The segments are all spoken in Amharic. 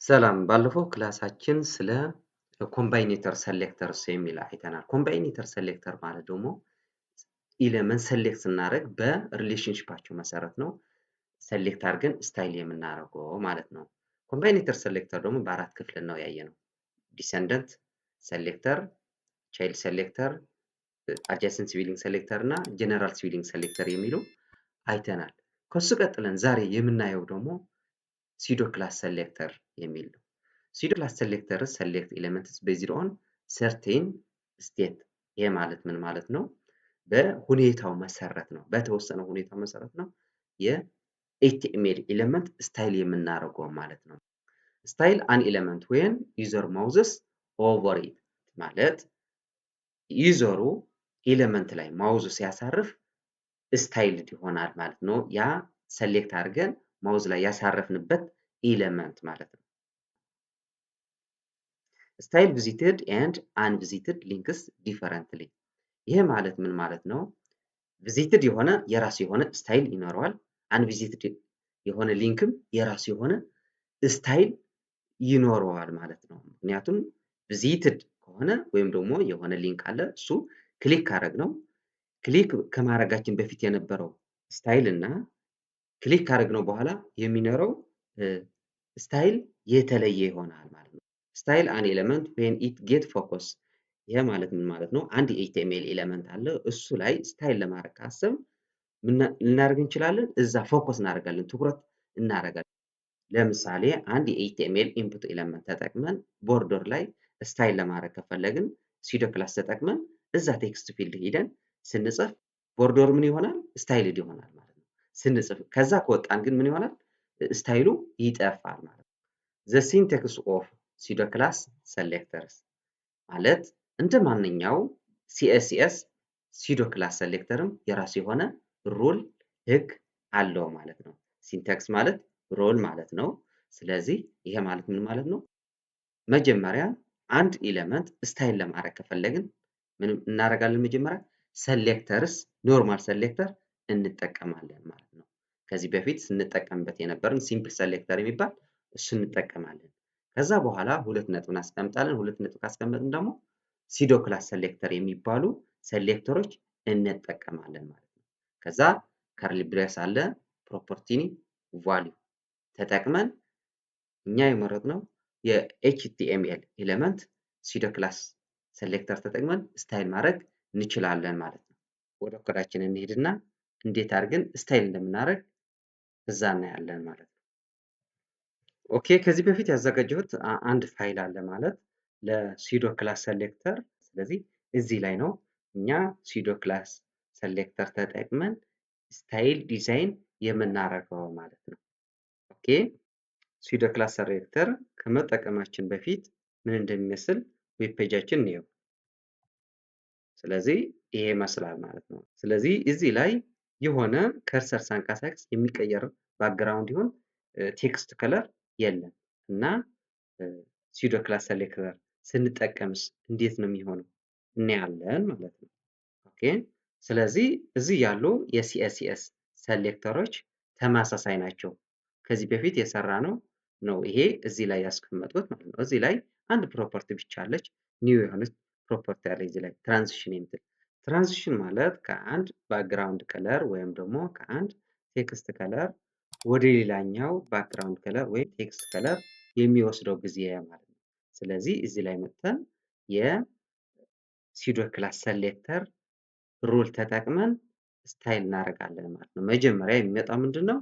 ሰላም ባለፈው ክላሳችን ስለ combinator selectors የሚል አይተናል። Combinator selector ማለት ደግሞ element select ስናደርግ በ relationship ኣቸው መሰረት ነው select አድርገን style የምናደርገው ማለት ነው። Combinator selector ደግሞ በአራት ክፍል ነው ያየነው። Descendant selector፣ child selector፣ adjacent sibling selector እና general sibling selector የሚሉ አይተናል። ከሱ ቀጥለን ዛሬ የምናየው ደግሞ pseudo class selector የሚል ነው። Pseudo class selector select elements based on certain state። ይሄ ማለት ምን ማለት ነው? በሁኔታው መሰረት ነው፣ በተወሰነ ሁኔታው መሰረት ነው የ HTML element style የምናደርገው ማለት ነው። Style an element when user mouses over it ማለት user ኡ element ላይ mouse ኡ ሲያሳርፍ styled ይሆናል ማለት ነው። ያ select አድርገን mouse ላይ ያሳረፍንበት element ማለት ነው። Style visited and unvisited links differently። ይሄ ማለት ምን ማለት ነው? Visited የሆነ የራሱ የሆነ style ይኖረዋል። Unvisited የሆነ link ም የራሱ የሆነ style ይኖረዋል ማለት ነው። ምክንያቱም visited ከሆነ ወይም ደግሞ የሆነ link አለ፣ እሱ click ካረግነው click ከማድረጋችን በፊት የነበረው style እና click ካደረግነው በኋላ የሚኖረው style የተለየ ይሆናል ማለት ነው። Style an element when it get focus። ይሄ ማለት ምን ማለት ነው? አንድ የ HTML element አለ። እሱ ላይ style ለማድረግ ካሰብን ምን ልናደርግ እንችላለን? እዛ focus እናደርጋለን፣ ትኩረት እናደርጋለን። ለምሳሌ አንድ የ HTML input element ተጠቅመን border ላይ style ለማድረግ ከፈለግን pseudo class ተጠቅመን እዛ text field ሂደን ስንጽፍ border ኡ ምን ይሆናል? Styled ይሆናል ማለት ነው ስንጽፍ። ከዛ ከወጣን ግን ምን ይሆናል? Style ኡ ይጠፋል ማለት ነው። The syntax of pseudo class selectors ማለት እንደ ማንኛው CSS pseudo class selector ም የራሱ የሆነ rule ህግ አለው ማለት ነው። Syntax ማለት rule ማለት ነው። ስለዚህ ይሄ ማለት ምን ማለት ነው? መጀመሪያ አንድ element style ለማድረግ ከፈለግን ምን እናደርጋለን? መጀመሪያ selectors normal selector እንጠቀማለን ማለት ነው። ከዚህ በፊት ስንጠቀምበት የነበረን simple selector የሚባል እሱ እንጠቀማለን። ከዛ በኋላ ሁለት ነጥብ እናስቀምጣለን። ሁለት ነጥብ ካስቀመጥን ደግሞ pseudo class selector የሚባሉ selector ኦች እንጠቀማለን ማለት ነው። ከዛ curly brace አለ፣ property value ተጠቅመን እኛ የመረጥነው የ HTML element pseudo class selector ተጠቅመን style ማድረግ እንችላለን ማለት ነው። ወደ ኮዳችን እንሂድና እንዴት አድርገን style እንደምናደርግ እዛ እናያለን ማለት ነው። Okay፣ ከዚህ በፊት ያዘጋጀሁት አንድ ፋይል አለ ማለት ለ pseudo class selector። ስለዚህ እዚህ ላይ ነው እኛ pseudo class selector ተጠቅመን style design የምናደርገው ማለት ነው። Okay፣ pseudo class selector ከመጠቀማችን በፊት ምን እንደሚመስል web page ኣችን እንየው። ስለዚህ ይሄ ይመስላል ማለት ነው። ስለዚህ እዚህ ላይ የሆነ cursor ሳንቀሳቅስ የሚቀየር background ይሁን text color የለም እና pseudo class selector ስንጠቀምስ እንዴት ነው የሚሆነው እናያለን ማለት ነው። Okay፣ ስለዚህ እዚህ ያሉ የ CSS selector ኦች ተመሳሳይ ናቸው። ከዚህ በፊት የሰራነው ነው ይሄ እዚህ ላይ ያስቀመጡት ማለት ነው። እዚህ ላይ አንድ property ብቻ አለች፣ new የሆነች property አለ እዚህ ላይ transition የምትል። Transition ማለት ከአንድ background color ወይም ደግሞ ከአንድ text color ወደ ሌላኛው background color ወይም text color የሚወስደው ጊዜ ማለት ነው። ስለዚህ እዚህ ላይ መጥተን የ pseudo class selector rule ተጠቅመን style እናደርጋለን ማለት ነው። መጀመሪያ የሚመጣው ምንድን ነው?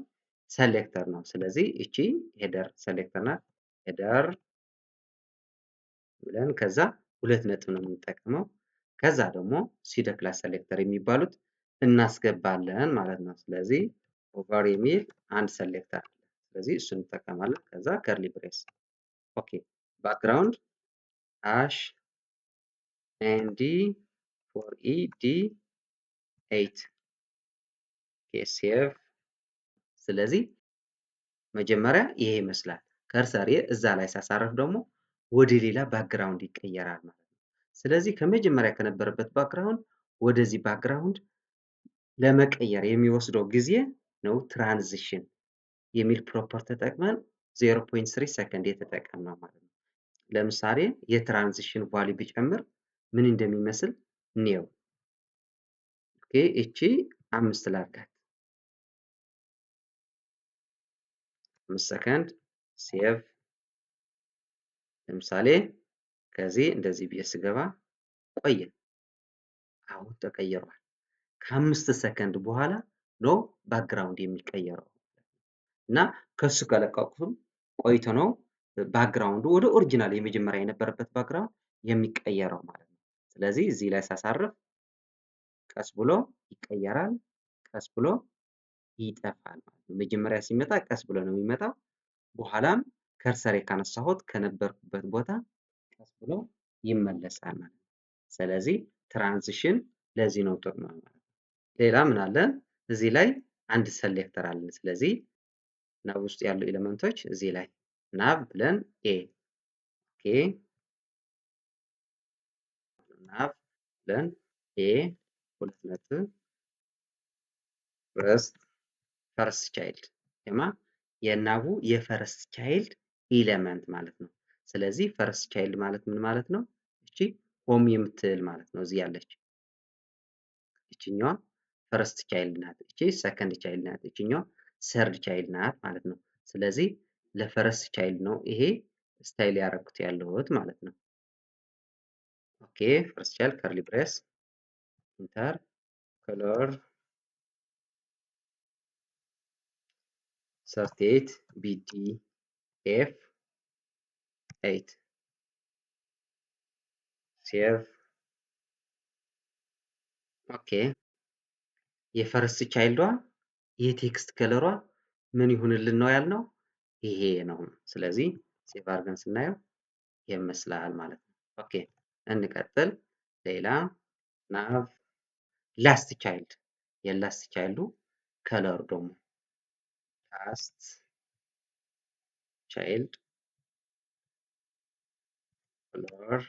Selector ነው። ስለዚህ እቺ header selector ናት። Header ብለን ከዛ ሁለት ነጥብ ነው የምንጠቀመው። ከዛ ደግሞ pseudo class selector የሚባሉት እናስገባለን ማለት ነው። ስለዚህ hover የሚል አንድ selector አለ። ስለዚህ እሱን እንጠቀማለን። ከዛ curly brace፣ okay፣ background #9D4ED8፣ save። ስለዚህ መጀመሪያ ይሄ ይመስላል። Cursor ኤ እዛ ላይ ሳሳረፍ ደግሞ ወደ ሌላ background ይቀየራል ማለት ነው። ስለዚህ ከመጀመሪያ ከነበረበት background ወደዚህ background ለመቀየር የሚወስደው ጊዜ ነው transition የሚል property ተጠቅመን 0.3 ሰከንድ የተጠቀምነው ማለት ነው። ለምሳሌ የ transition value ቢጨምር ምን እንደሚመስል እንየው። Okay እቺ 5 ላድርጋት፣ 5 ሰከንድ save። ለምሳሌ ከዚህ እንደዚህ ብዬ ስገባ ቆየ፣ አሁን ተቀይሯል። ከ5 ሰከንድ በኋላ ነው background የሚቀየረው እና ከሱ ከለቀቁትም ቆይቶ ነው background ኡ ወደ original የመጀመሪያ የነበረበት background የሚቀየረው ማለት ነው። ስለዚህ እዚህ ላይ ሳሳርፍ ቀስ ብሎ ይቀየራል፣ ቀስ ብሎ ይጠፋል ማለት ነው። መጀመሪያ ሲመጣ ቀስ ብሎ ነው የሚመጣው። በኋላም cursor ኤ ካነሳሁት ከነበርኩበት ቦታ ቀስ ብሎ ይመለሳል ማለት ነው። ስለዚህ transition ለዚህ ነው ጥቅሙ ማለት ነው። ሌላ ምን አለ? እዚህ ላይ አንድ selector አለን። ስለዚህ nav ውስጥ ያሉ element ኦች እዚህ ላይ nav ብለን a okay nav ብለን a 2 first first child የማ የ nav ኡ የ first child element ማለት ነው። ስለዚህ first child ማለት ምን ማለት ነው? እቺ home የምትል ማለት ነው። እዚህ ያለች እቺኛዋ first child ናት። እቺ second child ናት። እቺኛዋ third child ናት ማለት ነው። ስለዚህ ለ first child ነው ይሄ style ያደረኩት ያለሁት ማለት ነው። Okay first child curly brace enter color 38 BD F 8 save። Okay የ first child ዷ የ text color ሯ ምን ይሁንልን ነው ያልነው? ይሄ ነው። ስለዚህ save አድርገን ስናየው ይመስላል ማለት ነው። Okay እንቀጥል። ሌላ nav last child የ last child ኡ color ደግሞ last child color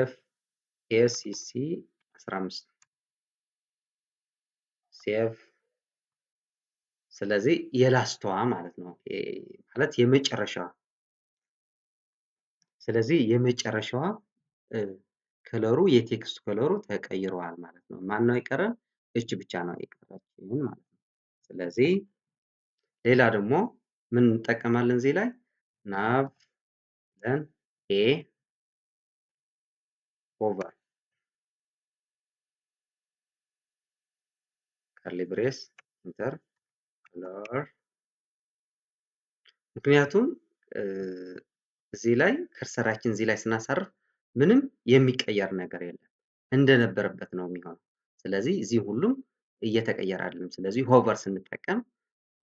F A C C 15 save። ስለዚህ የ last ቷ ማለት ነው ማለት የመጨረሻዋ። ስለዚህ የመጨረሻዋ color ኡ የ text color ኡ ተቀይሯል ማለት ነው። ማን ነው የቀረ? እች ብቻ ነው የቀረችን ማለት ነው። ስለዚህ ሌላ ደግሞ ምን እንጠቀማለን እዚህ ላይ nav then a hover curly brace enter color። ምክንያቱም እዚህ ላይ cursor ኣችን እዚህ ላይ ስናሳርፍ ምንም የሚቀየር ነገር የለም፣ እንደነበረበት ነው የሚሆነው። ስለዚህ እዚህ ሁሉም እየተቀየረ አይደለም። ስለዚህ hover ስንጠቀም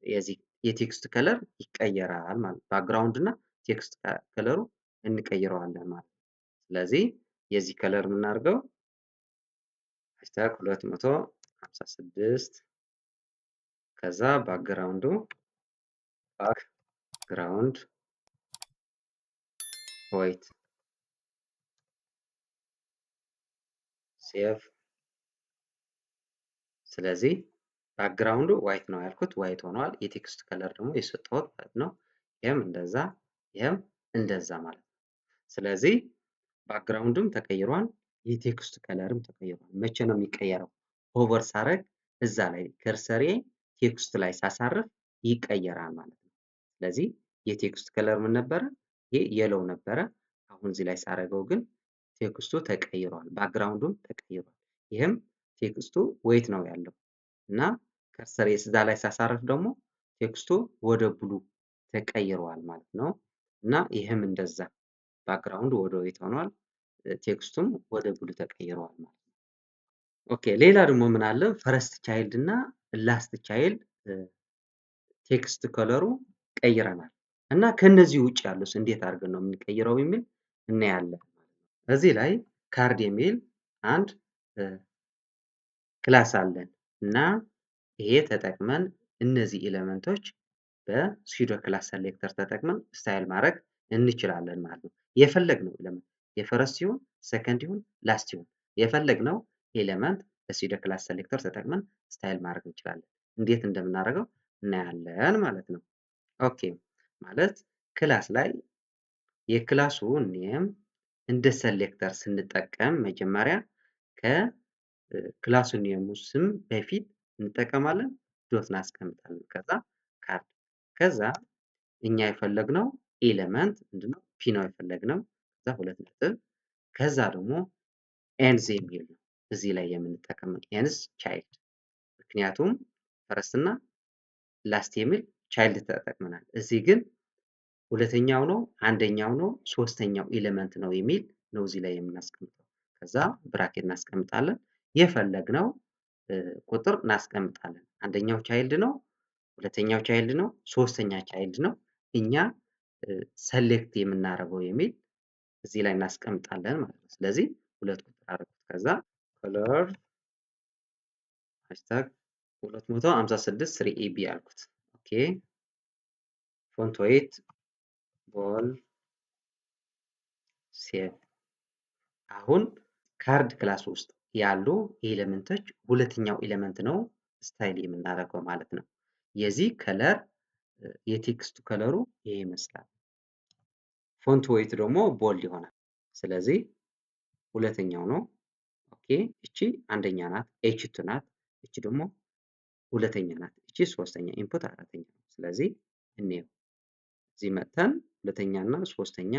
የዚህ የ text color ይቀየራል ማለት background እና text color ኡ እንቀይረዋለን ማለት ነው። ስለዚህ የዚህ color የምናደርገው hashtag 256 ከዛ background ኡ background white save። ስለዚህ background ኡ white ነው ያልኩት white ሆኗል። የ text color ደግሞ የሰጠሁት ማለት ነው። ይሄም እንደዛ ይሄም እንደዛ ማለት ነው። ስለዚህ background ኡም ተቀይሯል፣ የ text color ም ተቀይሯል። መቼ ነው የሚቀየረው? hover ሳረግ እዛ ላይ cursor ኤ text ላይ ሳሳርፍ ይቀየራል ማለት ነው። ስለዚህ የ text color ምን ነበረ? ይሄ yellow ነበረ። አሁን እዚህ ላይ ሳረገው ግን text ኡ ተቀይሯል፣ background ኡም ተቀይሯል። ይህም text ኡ white ነው ያለው እና cursor ኤ እዛ ላይ ሳሳርፍ ደግሞ text ኡ ወደ blue ተቀይሯል ማለት ነው። እና ይህም እንደዛ background ወደ white ሆኗል፣ text ኡም ወደ blue ተቀይሯል ማለት ነው። Okay ሌላ ደግሞ ምን አለ? first child እና last child text color ኡ ቀይረናል እና ከነዚህ ውጭ ያሉስ እንዴት አድርገን ነው የምንቀይረው የሚል እናያለን። እዚህ ላይ ካርድ የሚል አንድ class አለን እና ይሄ ተጠቅመን እነዚህ element ኦች በ pseudo class selector ተጠቅመን style ማድረግ እንችላለን ማለት ነው። የፈለግነው element የ first ይሁን ሰከንድ ይሁን last ይሁን የፈለግነው element በ pseudo class selector ተጠቅመን style ማድረግ እንችላለን። እንዴት እንደምናደርገው እናያለን ማለት ነው። Okay ማለት class ላይ የ class ኡ name እንደ selector ስንጠቀም መጀመሪያ ከ class ኡ name ኡ ስም በፊት እንጠቀማለን dot እናስቀምጣለን። ከዛ ካርድ ከዛ እኛ የፈለግነው element ምንድነው? P ነው የፈለግነው። ከዛ ሁለት ነጥብ ከዛ ደግሞ nth የሚል ነው እዚህ ላይ የምንጠቀመው nth child፣ ምክንያቱም first እና last የሚል child ተጠቅመናል። እዚህ ግን ሁለተኛው ነው አንደኛው ነው ሶስተኛው element ነው የሚል ነው እዚህ ላይ የምናስቀምጠው። ከዛ bracket እናስቀምጣለን የፈለግነው ቁጥር እናስቀምጣለን። አንደኛው child ነው፣ ሁለተኛው child ነው፣ ሶስተኛ child ነው እኛ select የምናደርገው የሚል እዚህ ላይ እናስቀምጣለን ማለት ነው። ስለዚህ ሁለት ቁጥር አደረኩት። ከዛ color hashtag 256 3AB አልኩት። Okay font weight bold save። አሁን card class ውስጥ ያሉ element ኦች ሁለተኛው element ነው style የምናደርገው ማለት ነው። የዚህ color የ text ኡ color ኡ ይሄ ይመስላል። Font weight ደግሞ bold ይሆናል። ስለዚህ ሁለተኛው ነው። Okay እቺ አንደኛ ናት፣ H2 ናት። እቺ ደግሞ ሁለተኛ ናት፣ እቺ ሶስተኛ፣ input አራተኛ ነው። ስለዚህ እንየው እዚህ መጥተን ሁለተኛ እና ሶስተኛ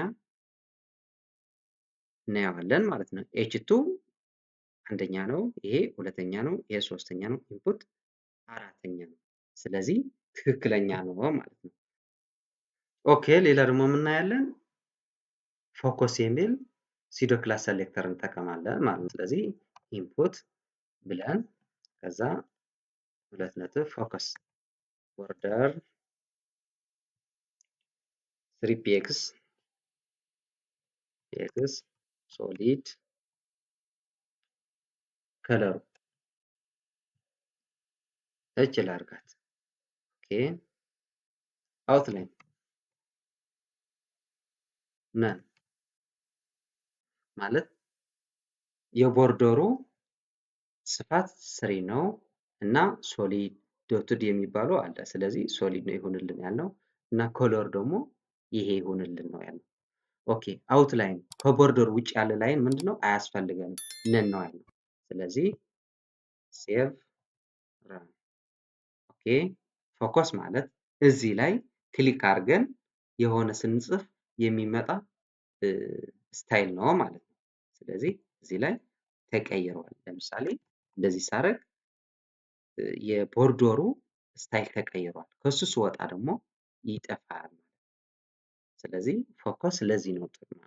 እናየዋለን ማለት ነው። H2 አንደኛ ነው፣ ይሄ ሁለተኛ ነው፣ ይሄ ሶስተኛ ነው፣ input አራተኛ ነው። ስለዚህ ትክክለኛ ነው ማለት ነው። Okay ሌላ ደግሞ የምናያለን focus የሚል pseudo class selector እንጠቀማለን ማለት ነው። ስለዚህ input ብለን ከዛ ሁለት ነጥብ focus border 3px px solid color ኡ እች ላርጋት። Okay outline none ማለት የ border ኡ ስፋት 3 ነው እና solid dotted የሚባሉ አለ። ስለዚህ solid ነው ይሁንልን ያልነው እና color ደግሞ ይሄ ይሁንልን ነው ያልነው። Okay outline ከ border ውጭ ያለ line ምንድነው አያስፈልገንም none ነው ያልነው። ስለዚህ save run። Okay focus ማለት እዚህ ላይ click አድርገን የሆነ ስንጽፍ የሚመጣ style ነው ማለት ነው። ስለዚህ እዚህ ላይ ተቀይሯል። ለምሳሌ እንደዚህ ሳረግ የ border ኡ style ተቀይሯል። ከሱ ስወጣ ደግሞ ይጠፋል። ስለዚህ focus ለዚህ ነው ጥቅሙ።